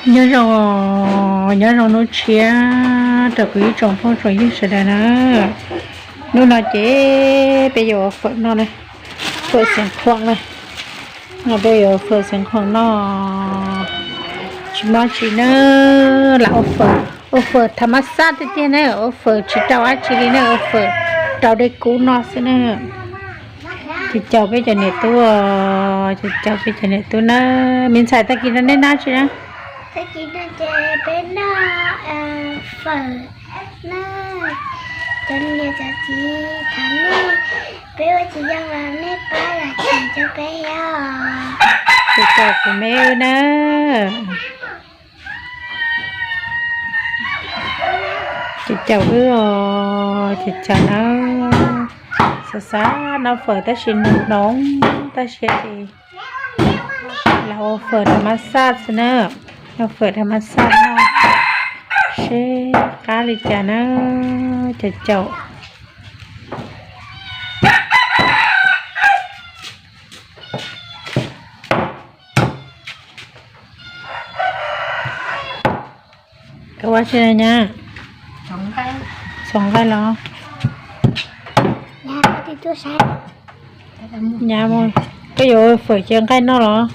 Nyob zoo, nyob zoo hnub tshiab rau kuv ib tsoom phooj tsoom ywg sawv daws na. Hnub no ces peb yuav ua fawm noj na, fawm xeev khuam na. No peb yuav ua fawm xeev khuam noj, tsis muaj tsi na, lam ua fawm, ua fawm tham mas xaj tiag tiag na, ua fawm tsis rau dab tsi li na, ua fawm rau dej kub noj xwb na. Ces caum peb cov niam tub, ces caum peb cov niam tub na. Me ntxhais, tag kis no nej noj tsi na? Tag kis no ces peb noj fawm na. Cov niam cov txiv, thov nej, peb ua tsis zoo los nej pab lam txhawb rau peb thiab os. Ces caum kuv me wb na. Ces caum wb os, ces caum na. Xav xav noj fawm tab sis nws hloov, tab sis ces lam ua fawm tham mas xaj xwb na, ua fawm tham mas xaj noj seb qab li cas na, ces caum. Koj ua tsi na nyab? Xov nqaij los? Nyab, koj yuav fawm cia nqaij noj los?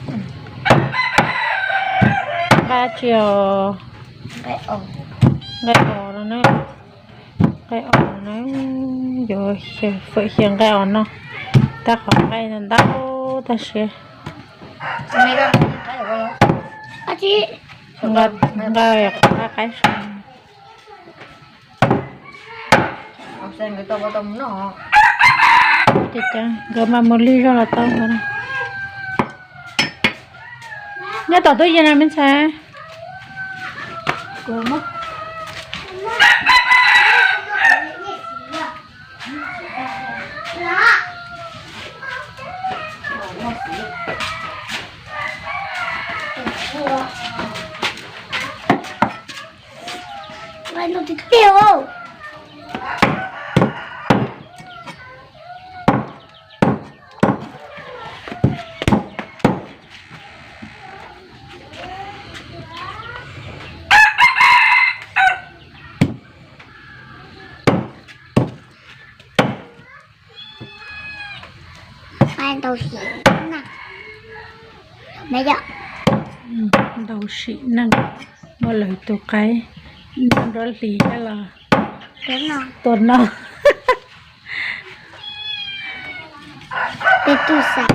Nqaij tsi os? Nqaij os no na. Nqaij os no na, yuav fawm cia nqaij os noj. Tab qhov nqaij ntau tab sis nqaij, nqaij qaib qaib. Nkawd mas mus lig zog los tau. Nyob tom tub yees no me ntxhais. Ntau sim neej, muaj lawv tus qaib nrov hlis thiab los tua noj. Peb tug xav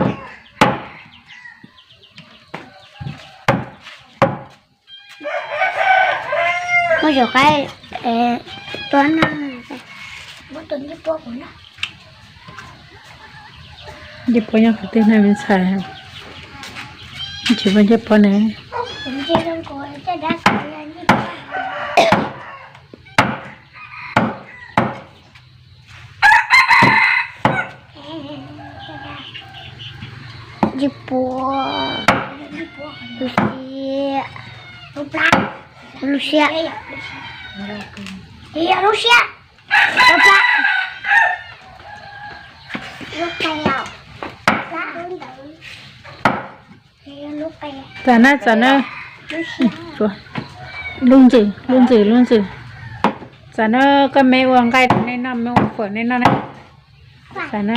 muab cov qaib tua noj. Ncej puab nyob qhov twg na me ntxhais? Tsis muaj ncej puab ne. Ncej puab, lub siab, lub siab, lub siab, lub siab. Txav na, txav na. Lub ntxwm, lub ntxwm, lub ntxwm. Txav na, koj me ua nqaij rau nej noj, me ua fawm nej noj na. Txav na.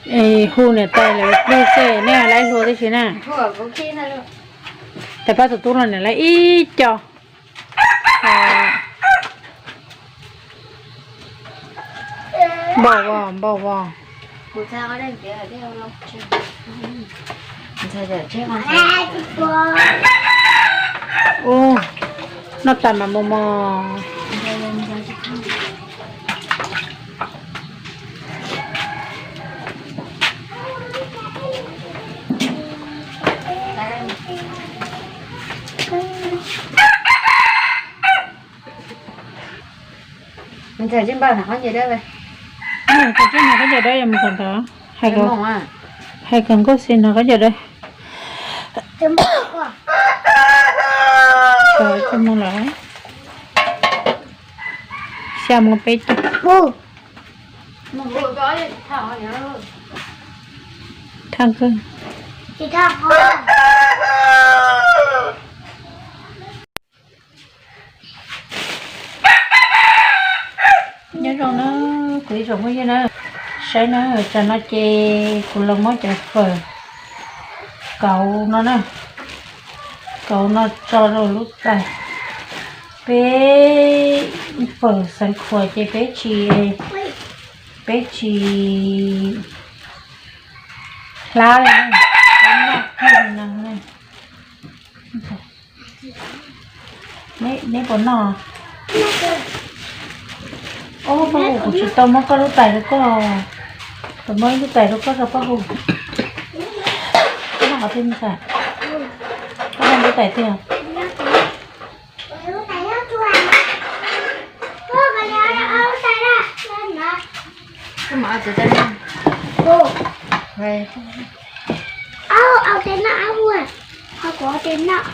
Es hu niam tais lawv plig xwb, nej lawv hlua tib si na. Tais pab tus tub los niam lawv ib co. Npau vos, npau vos. Ub, noj tas mas mus mog. Ntxawm tsis npaj nqa khaub ncaws dawb, ntxawm tsis nqa khaub ncaws dawb yuav mus kawm ntawv. Hais kom nkauj xis nqa khaub ncaws dawb. Coj mus lawm, xya mus peb caug. Thaj kawg. Nyob zoo na, kuv ib tsoom phooj ywg na, saib na, tsam no ces kuv los muab cov fawm kauv no na, kauv no tso rau lub tais. Peb fawm xeev khuam ces peb tsis, peb tsis hlab li, peb noj kiag li no. Neb puas noj? Ob pab hu, kuv tsis tau muab koj lub tais rau koj, kuv muab ib lub tais rau koj tso pab hu. Koj noj qhov twg ntag? Koj noj lub tais twg? Au, au tes noj, au ua, ho kuv tes noj,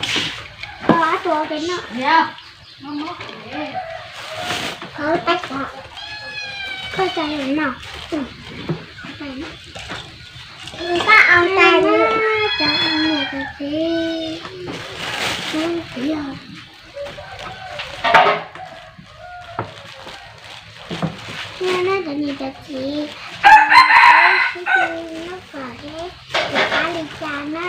ho ab tuas tes noj. Ho tais, koj tais noj, koj au tais noj, cov niam cov txiv, yog. Nyob na cov niam cov txiv, sib tw noj fawm thiab tus qab li cas na.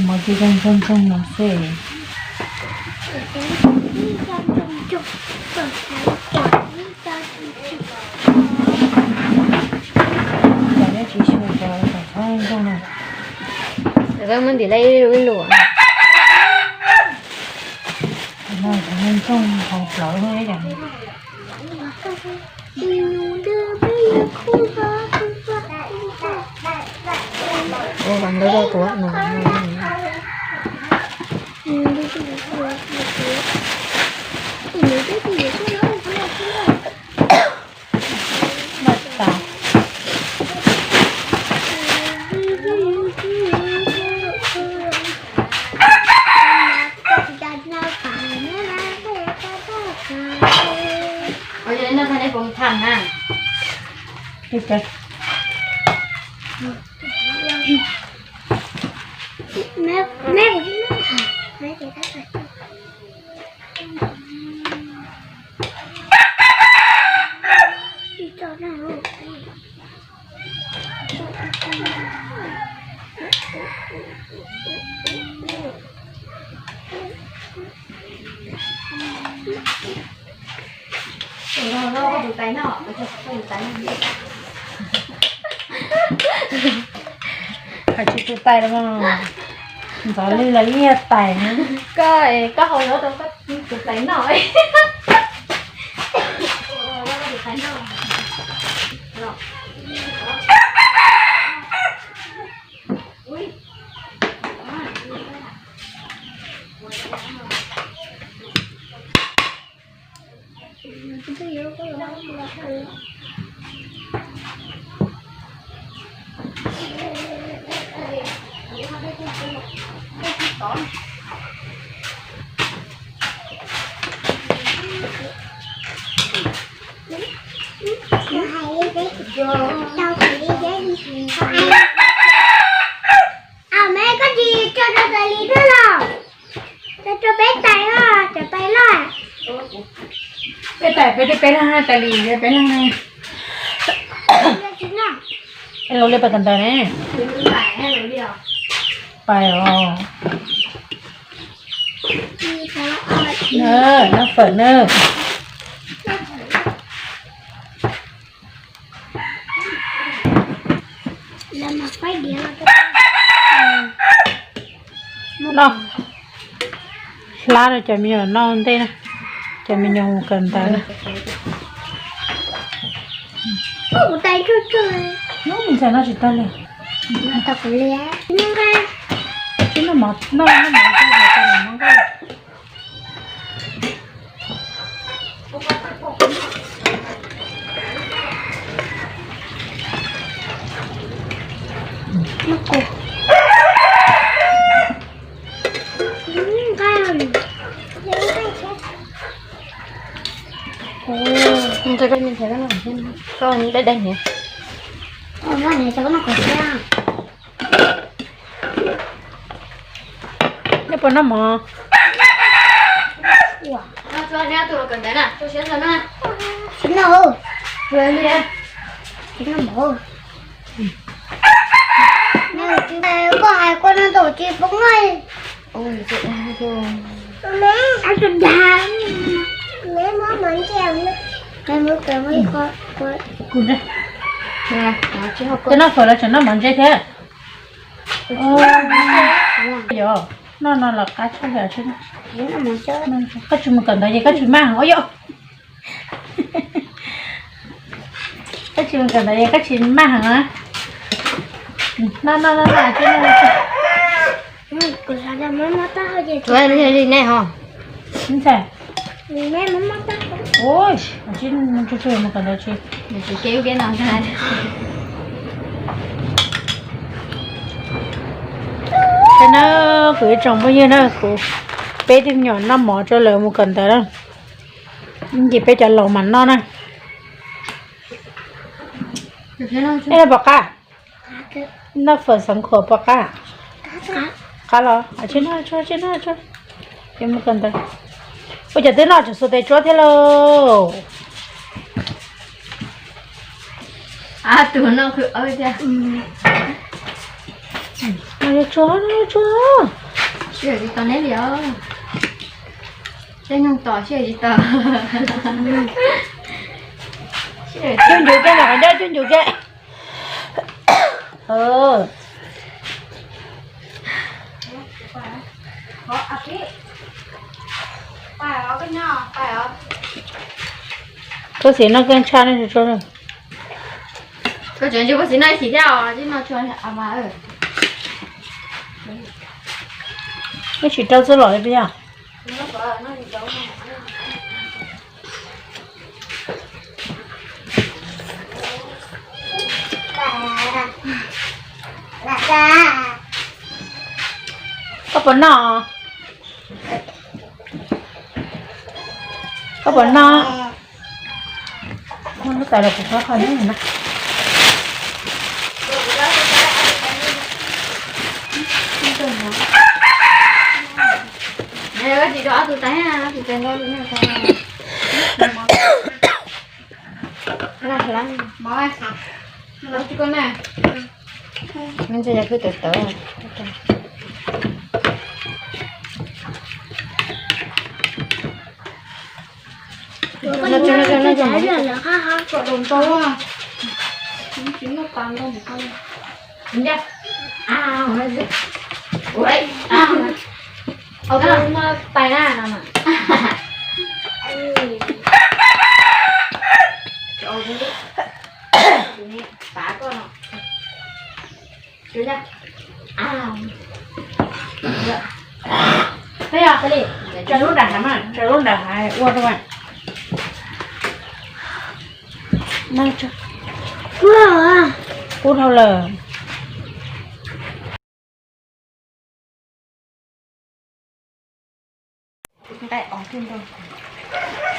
Mov cia li ntxoog ntxoog no xwb. Cov neb tsis xyuas cov tom txhob ntxoog no. Muab ntim lawm ib lus. Ntxoog hauv plawv no. Ua vas ntawd rau kuv no. Hais tsis tu tais los mas, ntxov li los yeej yog tais na. Koj, koj hau los rau koj tus tais noj. Au, me koj tsis tso rau tais li thiab los? Tso rau peb tais os, cov tais loj. Peb tais, peb, peb leeg, tais li peb leeg. Es laus li pais kawm ntawv ne? Pais os. Noj fawm nawb. Noj, hlab rau cov me nyuam noj ntej na, cov me nyuam mus kawm ntawv na. Hnub ntxhais noj tsis tag li. Tsis noj mov, noj, noj mov. Ntxhais, koj noj qhov thiab, koj deb deb niam. Nej puas noj mov? Koj hais koj noj tau tsis poob na. Kuv noj fawm los tseem noj mov ntse thiab. Yog, noj no los qab tshaj li. Koj tsis mus kawm ntawv ces koj tsis maj heev os yom. Koj tsis mus kawm ntawv ces koj tsis maj heev na. Noj noj noj noj. Ua li nej ho. Ntxhais, ua tsis mus kawm ntawv tsis. Ces no kuv ib tsoom phooj ywg na, kuv peb tug me nyuam noj mov rau lawv mus kawm ntawv na. Ces peb cov laus mam noj na. Ej, pom qab, noj fawm xeev khuam pom qab. Qab los, ua cas twb noj tsum xuas tes tsuab thiab lauj. Tsuag, tsuag. Sib tsis tau neb li os. Coj nyooj tos sib tsis tau. Coj ncuv kiag, ntawm qhov ncauj coj ncuv kiag. Koj xim noj koj tshaj ne. Koj tseem tsis, koj xim noj ib chim thiab os. Neb tsis rau txuj lom li puas yog? Koj puas noj? Koj puas noj? Lub tais los kuv qhov qhov neb na. Tso lub nram hav, tso lub nram hav ua rau. Pub dhau lawm.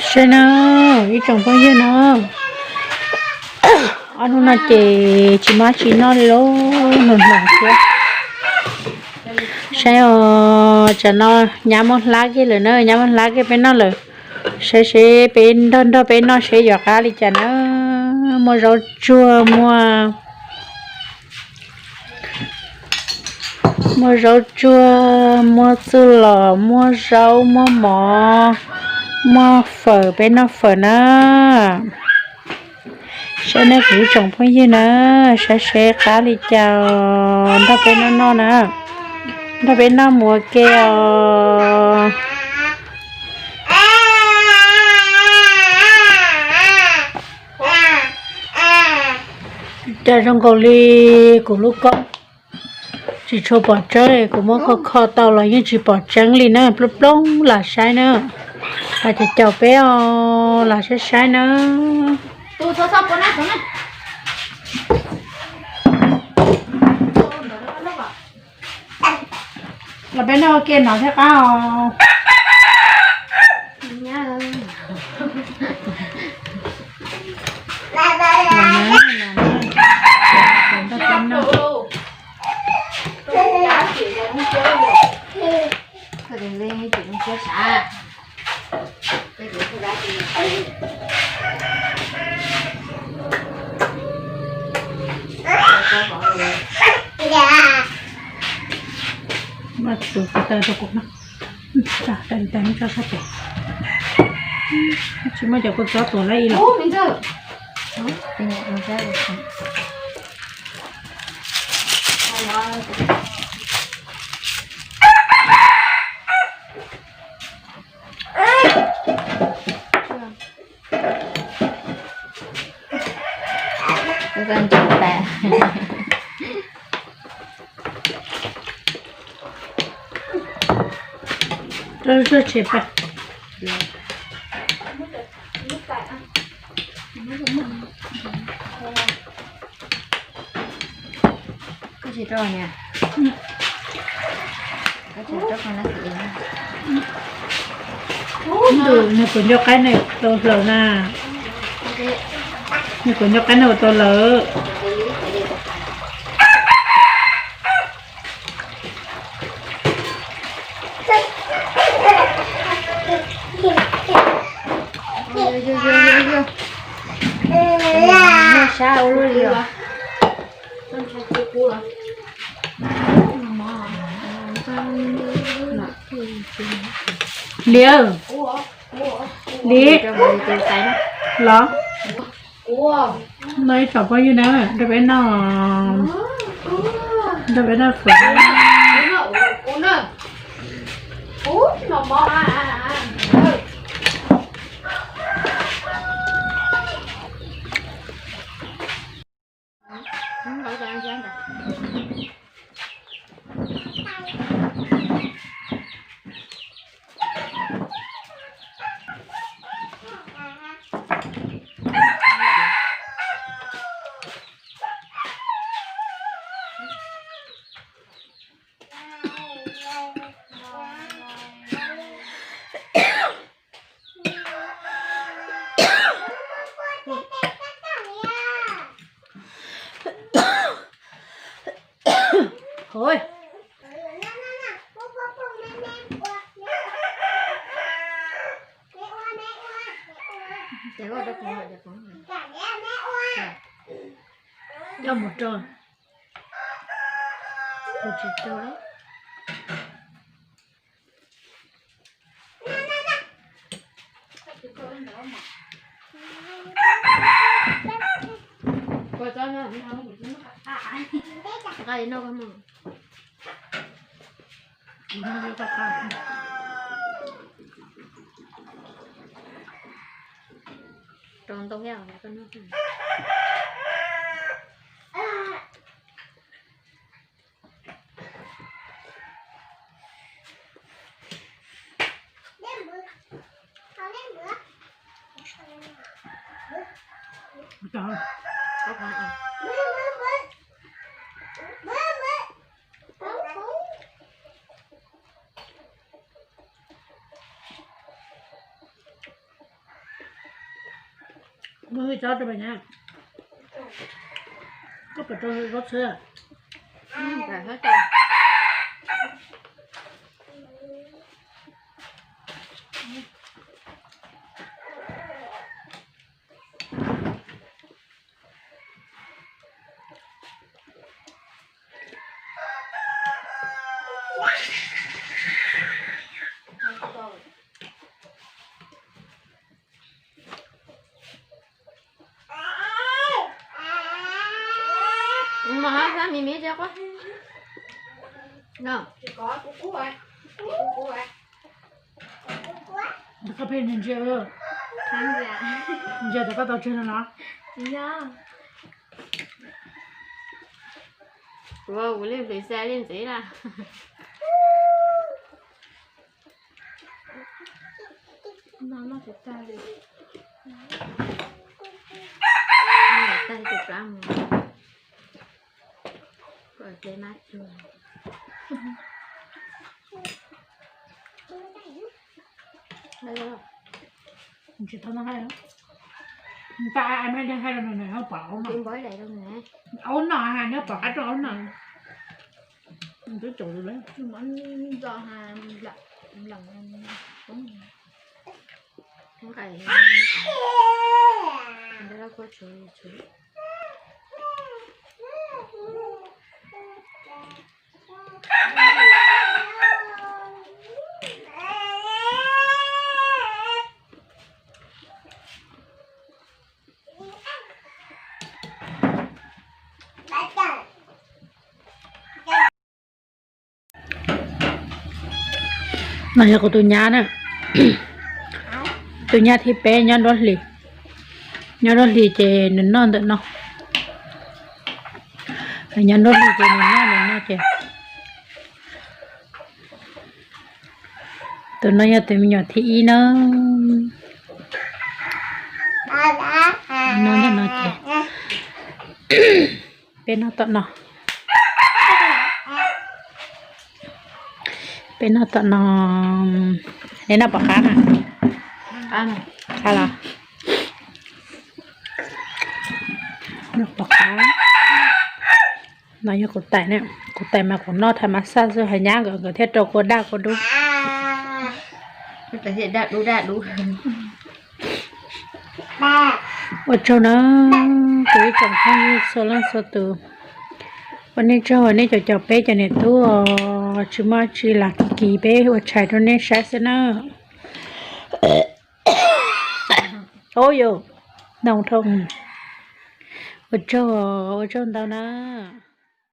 Saib na, ib tsoom phooj ywg na, ob hnub no ces tsis muaj dab tsi noj li lauj, hnoos hnoos thiab. Saib os, tsam no nyab muab hlab kiag lawm na, nyab muab hlab kiag peb noj lawm. Saib seb peb nrog nrog peb noj seb yuav qab li cas na. Muaj zaub tsuag, muaj, muaj zaub tsuag, muaj txuj lom, muaj zaub, muaj mov, muaj fawm, peb noj fawm na. Saib nej kuv ib tsoom phooj ywg na, saib seb qab li cas os, nrog peb noj noj na, nrog peb noj mus ua ke os. Cas zoo nkaus li kuv lub koob tsis tshua pom tseeb, kuv muab kho kho tau los yeej tsis pom tseeb li na, plooj plooj lam saib na. Hais tias caum peb os, lam saib saib na. Los peb noj ua ke no thiaj qab os. Mas tus ko taw rau kuv no. Tsa, tsa, tsa, tsa sab pem. Tsis muaj cov kua txob tuag lawm ib los. Rau zuag tsev pais. Koj tsis rau niam. Nws kuv ncauj qaib ne tau hlaws na. Nws kuv ncauj qaib ne ua tau lawm. Sab ua luaj li os. Liam, Liam, los no ib tsoom phooj ywg na, nrog peb noj, nrog peb noj fawm. Hov, coj mus rau, kuv tsis rau lawm. Rau ntau thiab. Muab tsob rau pem na. Koj puas rau zaub txhwb? Mas hab mi me cia quab. Koj pheej ntsia, ntsia tas koj tau tseg no no. Ua ua li hlwv xa li ntxiv na. No noj tsis tag li. Tag tus plab mus. Kom ple mab tsuag. Tsis tau noj, npaj maj li hais rau nws, nws pom aub no, aub no, nws pom qab rau aub no. Twb caum lawm, ntxo ha, nplam, nplam. No yog kuv tus nyab na, tus nyab thib peb nyob nruab hlis, nyob nruab hlis ces nws noj ntawm no, nyob nruab hlis ces nws noj ntawm no ces tus no yog tus me nyuam thib ib na. No ntawm no ces peb noj tom no, peb noj tom no, neb noj pom qab na, qab los, noj pom qab. No yog kuv tais na, kuv tais mas kuv noj tham mas xaj xwb, hos nyab nkawd nkawd thiaj rau kua daj kua dub. Ua tsaug na, kuv ib tsoom phooj ywg txhua leej txhua tus, ua nej tsaug uas nej cov caum peb cov niam tub os, tsis muaj tsi lam kis peb ua tshais rau nej saib xwb na. Ua tsaug, ua tsaug ntau na.